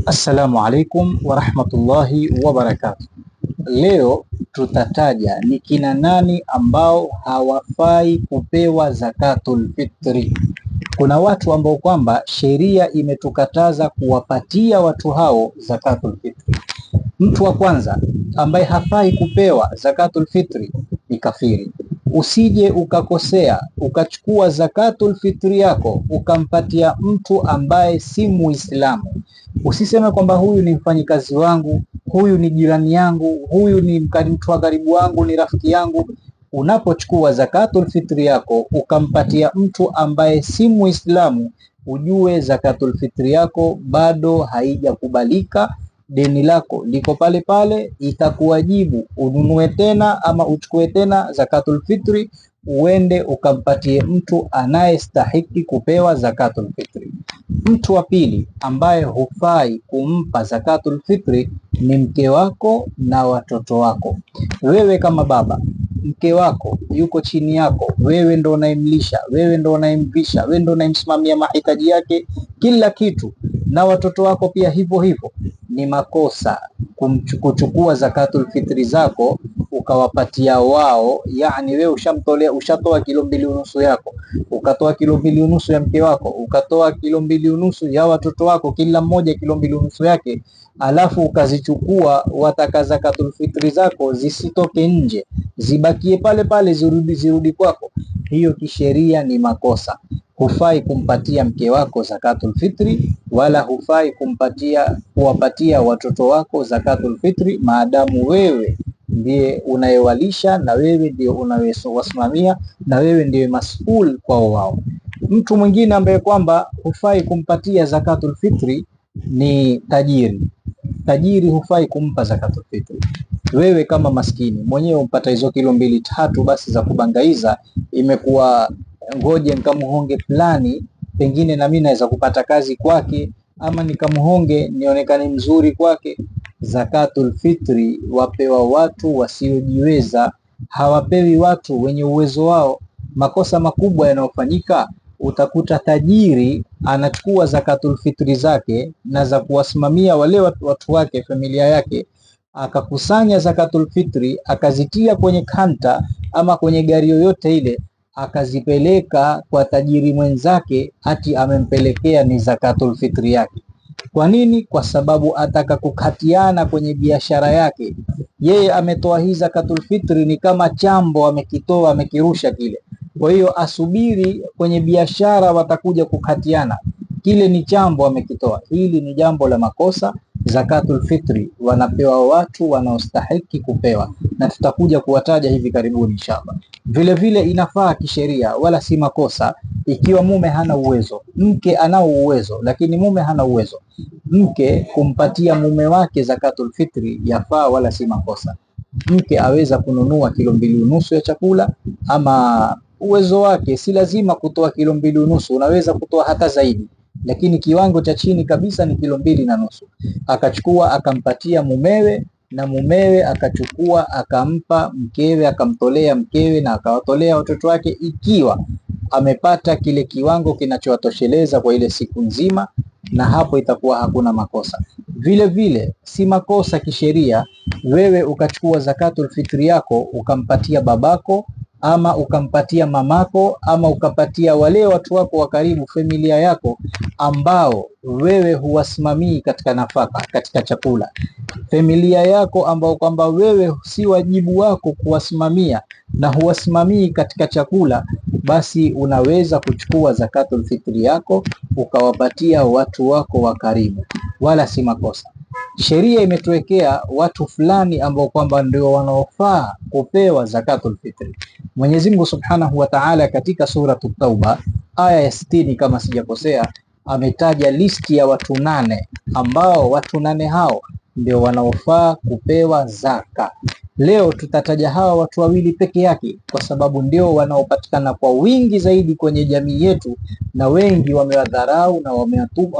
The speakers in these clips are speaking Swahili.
Assalamu alaikum warahmatullahi wabarakatuh. Leo tutataja ni kina nani ambao hawafai kupewa zakatul fitri. Kuna watu ambao kwamba sheria imetukataza kuwapatia watu hao zakatul fitri. Mtu wa kwanza ambaye hafai kupewa zakatul fitri ni kafiri. Usije ukakosea ukachukua zakatul fitri yako ukampatia mtu ambaye si Muislamu. Usiseme kwamba huyu ni mfanyikazi wangu, huyu ni jirani yangu, huyu ni mtu wa karibu wangu, ni rafiki yangu. Unapochukua zakatul fitri yako ukampatia mtu ambaye si Muislamu, ujue zakatul fitri yako bado haijakubalika, deni lako liko pale pale, itakuwajibu ununue tena ama uchukue tena zakatul fitri uende ukampatie mtu anayestahiki kupewa zakatul fitri. Mtu wa pili ambaye hufai kumpa zakatul fitri ni mke wako na watoto wako. Wewe kama baba, mke wako yuko chini yako, wewe ndo unayemlisha, wewe ndo unayemvisha, wewe ndo unayemsimamia mahitaji yake, kila kitu, na watoto wako pia hivyo hivyo. Ni makosa kuchukua zakatul fitri zako ukawapatia wao. Yani wewe ushamtolea, ushatoa kilo 2.5 yako, ukatoa kilo 2.5 ya mke wako, ukatoa kilo 2.5 ya watoto wako, kila mmoja kilo 2.5 yake, alafu ukazichukua wataka zakatul fitri zako zisitoke nje, zibakie pale pale, zirudi kwako. Hiyo kisheria ni makosa. Hufai kumpatia mke wako zakatul fitri, wala hufai kuwapatia watoto wako zakatul fitri, maadamu wewe ndiye unayewalisha na wewe ndiye unayewasimamia na wewe ndiye mas'ul kwao wao. Mtu mwingine ambaye kwamba hufai kumpatia zakatul fitri ni tajiri. Tajiri hufai kumpa zakatul fitri. Wewe kama maskini mwenyewe umpata hizo kilo 2-3 basi za kubangaiza, imekuwa ngoje nikamuhonge fulani, pengine na mimi naweza kupata kazi kwake, ama nikamuhonge nionekane mzuri kwake. Zakatul fitri wapewa watu wasiojiweza, hawapewi watu wenye uwezo wao. Makosa makubwa yanayofanyika, utakuta tajiri anachukua zakatul fitri zake na za kuwasimamia wale watu wake, familia yake, akakusanya zakatul fitri akazitia kwenye kanta ama kwenye gari yoyote ile, akazipeleka kwa tajiri mwenzake, ati amempelekea ni zakatul fitri yake. Kwa nini? Kwa sababu ataka kukatiana kwenye biashara yake. Yeye ametoa hii zakatul fitri ni kama chambo amekitoa, amekirusha kile. Kwa hiyo asubiri kwenye biashara watakuja kukatiana, kile ni chambo amekitoa. Hili ni jambo la makosa. Zakatul fitri wanapewa watu wanaostahiki kupewa, na tutakuja kuwataja hivi karibuni inshallah. Vile vile inafaa kisheria, wala si makosa ikiwa mume hana uwezo, mke anao uwezo lakini mume hana uwezo, mke kumpatia mume wake zakatul fitri yafaa, wala si makosa. Mke aweza kununua kilo 2.5 ya chakula ama uwezo wake, si lazima kutoa kilo 2.5, unaweza kutoa hata zaidi, lakini kiwango cha chini kabisa ni kilo 2.5. Akachukua akampatia mumewe, na mumewe akachukua akampa mkewe, akamtolea mkewe na akawatolea watoto wake, ikiwa amepata kile kiwango kinachowatosheleza kwa ile siku nzima, na hapo itakuwa hakuna makosa. Vile vile si makosa kisheria wewe ukachukua zakatul fitri yako ukampatia babako ama ukampatia mamako ama ukapatia wale watu wako wa karibu, familia yako ambao wewe huwasimamii katika nafaka, katika chakula, familia yako ambao kwamba wewe si wajibu wako kuwasimamia na huwasimamii katika chakula, basi unaweza kuchukua zakatul fitri yako ukawapatia watu wako wa karibu, wala si makosa. Sheria imetuwekea watu fulani ambao kwamba ndio wanaofaa kupewa zakatul fitri. Mwenyezi Mungu Subhanahu wa Ta'ala katika Suratul Tauba aya ya 60 kama sijakosea, ametaja listi ya watu 8 ambao watu 8 hao ndio wanaofaa kupewa zaka. Leo tutataja hawa watu wawili peke yake kwa sababu ndio wanaopatikana kwa wingi zaidi kwenye jamii yetu, na wengi wamewadharau na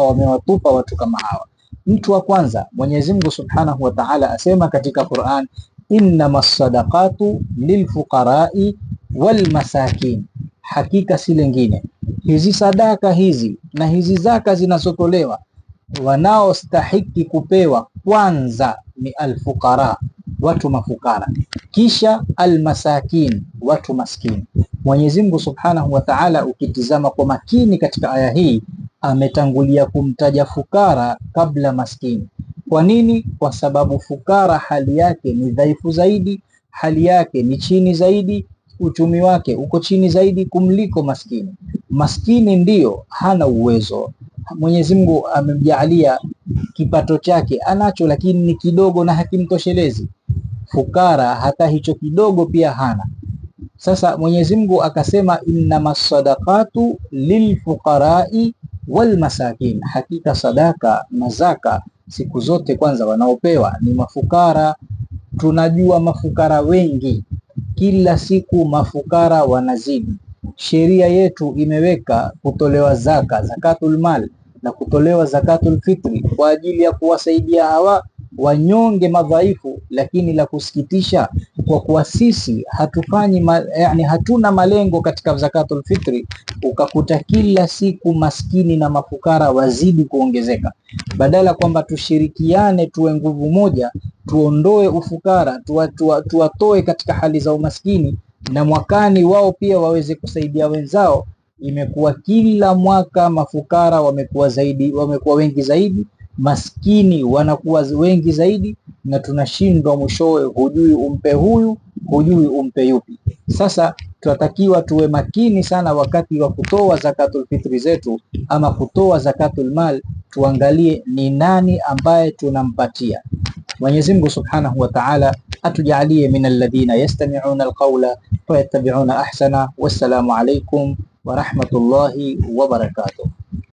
wamewatupa watu kama hawa. Mtu wa kwanza, Mwenyezi Mungu Subhanahu wa Ta'ala asema katika Qur'an, innamas sadaqatu lilfuqara'i wal masakin, hakika si lingine hizi sadaka hizi na hizi zaka zinazotolewa Wanaostahiki kupewa kwanza ni alfuqara, watu mafukara, kisha almasakin, watu maskini. Mwenyezi Mungu Subhanahu wa Ta'ala, ukitizama kwa makini katika aya hii, ametangulia kumtaja fukara kabla maskini. Kwa nini? Kwa sababu fukara hali yake ni dhaifu zaidi, hali yake ni chini zaidi, uchumi wake uko chini zaidi kumliko maskini. Maskini ndiyo hana uwezo, Mwenyezi Mungu amemjaalia kipato chake anacho, lakini ni kidogo na hakimtoshelezi. Fukara hata hicho kidogo pia hana. Sasa Mwenyezi Mungu akasema, innamas sadaqatu lilfuqarai walmasakin, hakika sadaka na zaka siku zote kwanza wanaopewa ni mafukara. Tunajua mafukara wengi, kila siku mafukara wanazidi. Sheria yetu imeweka kutolewa zaka, zakatul mal na kutolewa zakatul fitri kwa ajili ya kuwasaidia hawa wanyonge madhaifu. Lakini la kusikitisha, kwa kuwa sisi hatufanyi yani, hatuna malengo katika zakatul fitri, ukakuta kila siku maskini na mafukara wazidi kuongezeka, badala kwamba tushirikiane, tuwe nguvu moja, tuondoe ufukara, tuwatoe katika hali za umaskini, na mwakani wao pia waweze kusaidia wenzao. Imekuwa kila mwaka mafukara wamekuwa zaidi, wamekuwa wengi zaidi, maskini wanakuwa wengi zaidi, na tunashindwa mwishowe, hujui umpe huyu, hujui umpe yupi. Sasa tunatakiwa tuwe makini sana wakati wa kutoa zakatul fitri zetu ama kutoa zakatul mal, tuangalie ni nani ambaye tunampatia. Mwenyezi Mungu Subhanahu wa Ta'ala atujalie min alladhina yastami'una alqawla fayattabi'una ahsana. Wassalamu alaykum wa rahmatullahi wa barakatuh.